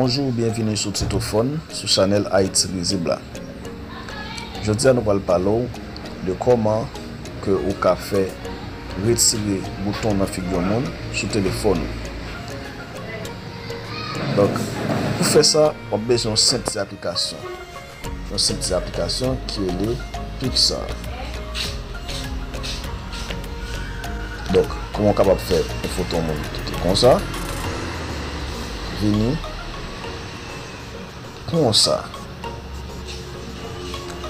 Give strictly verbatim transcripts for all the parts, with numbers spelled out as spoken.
Bonjou, byenvini sou Titophone, sou chanèl Ayiti Rizib la. Jodi a, nou pral pale w de kòman ke ou ka fè retire bouton nan figi yon moun sou telefòn ou. Donk, pou fè sa, w ap bezwen yon senp ti aplikasyon. Yon senp ti aplikasyon ki rele Pixar. Donk, kòman w kapab fè yon foto moun ki te konsa vini konsa?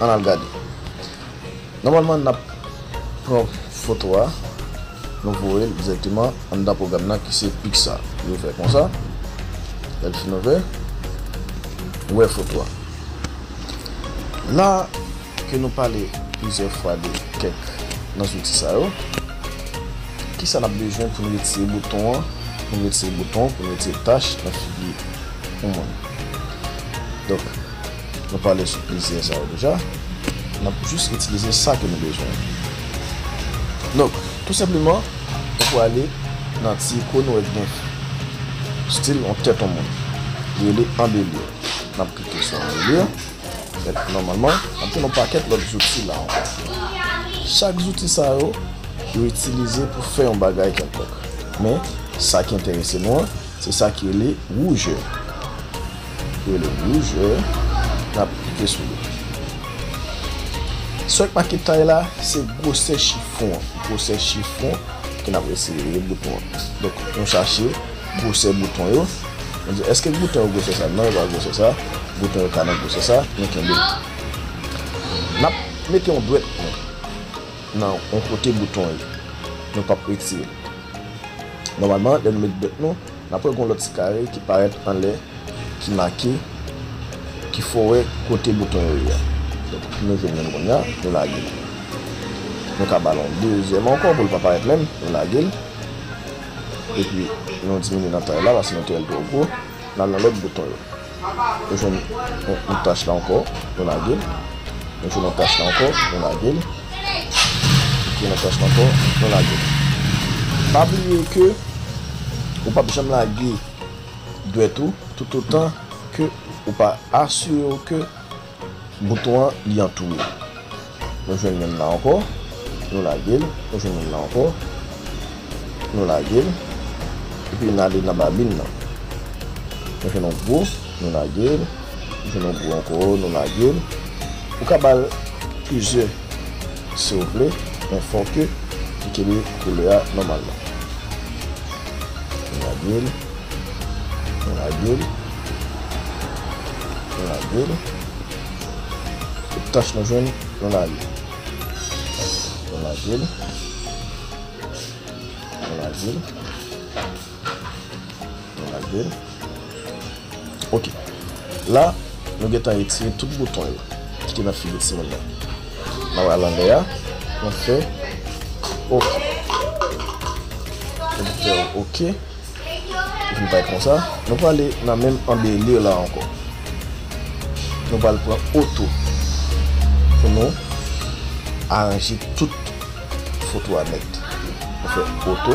Ann al gade. Nòmalman, n ap pran foto a, nou voye l dirèkteman anndan pwogram nan ki se Pixar. Li ouvè konsa. Lè l fin ouvè, ou wè foto a. La ke nou pale plizyè fwa de kèk nan zouti sa yo, kisa n ap bezwen pou n retire bouton an, pou n retire bouton, pou n retire tach nan figi yon moun? Donk, nou pale sou plizyè sa yo deja. N ap jis itilize sa ke nou bezwen. Donk, tou senpleman, ou prale nan ti ikòn ou wè ki gen stil yon tèt yon moun. Li rele anbeli. N ap klike sou anbeli. Nòmalman, n ap jwenn yon pakèt lòt zouti la ankò. Chak zouti sa yo, yo itilize pou fè yon bagay kèlkonk. Men, sa ki enterese nou an, se sa ki rele woujè. Ki rele woujè, n ap klike sou li. Sa k make tay la, se gwosè chifon an. Gwosè chifon ke n ap eseye bouton an. Donk, nou chache gwosè bouton yo. Nou di, èske bouton yo gwosè sa? Non, yo pa gwosè sa. Bouton yo ka nan gwosè sa, nou kenbe. N ap mete yon dwèt nou nan yon kote bouton yo. Nou p ap retire l. Nòmalman, lè nou met dwèt nou, n ap wè gen yon lòt ti kare ki parèt anlè, ki make, ki fè w wè kote bouton yo ye a. Donk, nou jwenn menm kounye a, nou lage l. Nou ka ba l yon dezyèm ankò pou l pa parèt menm, nou lage l. Epi, nou diminye nan tay la, paske nou te wè l twò gwo. N al nan lòt bouton yo. Nou jwenn yon, yon tach la ankò, nou lage l. Nou jwenn yon tach la ankò, nou lage l. Ok, yon tach la ankò, nou lage l. Pa bliye ke ou p ap janm lage dwèt ou toutotan ke ou pa asire w ke bouton an li antoure. Nou jwenn menm la ankò, nou lage l, nou jwenn menm la ankò, nou lage l, epi n ale nan babin nan. Nou jwenn yon gwo, nou lage l, nou jwenn yon gwo ankò, nou lage l. Ou ka ba l plizyè si w vle, men fò ke li kenbe koulè a nòmalman. Nou lage l, nou lage l, nou lage l. Tout tach nou jwenn, nou lage l. Nou lage l. Nou lage l. Nou lage l. Ok. La, nou gentan retire tout bouton yo ki te nan figi timoun nan. N a pral anlè a, nou fè ok. Nou fè ok. Li vin parèt konsa. Nou prale nan menm anbeli la ankò. Nou pral pran oto pou nou aranje tout foto a nèt. Nou fè oto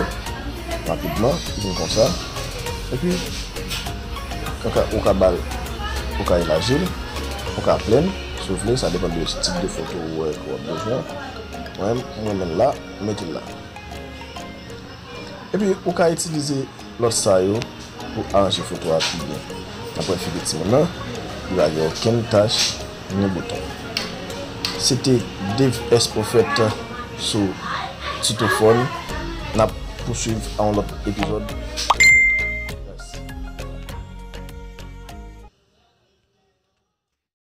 rapidman, li vin konsa. Epi, ou ka, ou ka ba l, ou ka elaji l, ou ka plen, si w vle, sa depann de tip de foto ou wè ke w ap bezwen. Mwen menm, mwen renmen l la, m mete l la. Epi, ou ka itilize lòt sa yo pou aranje foto a pi byen. Apre figi timoun nan, li pa gen okenn tach ni bouton. Se te Dave S Prophet sou Titophone. N ap pouswiv a yon lòt epizòd.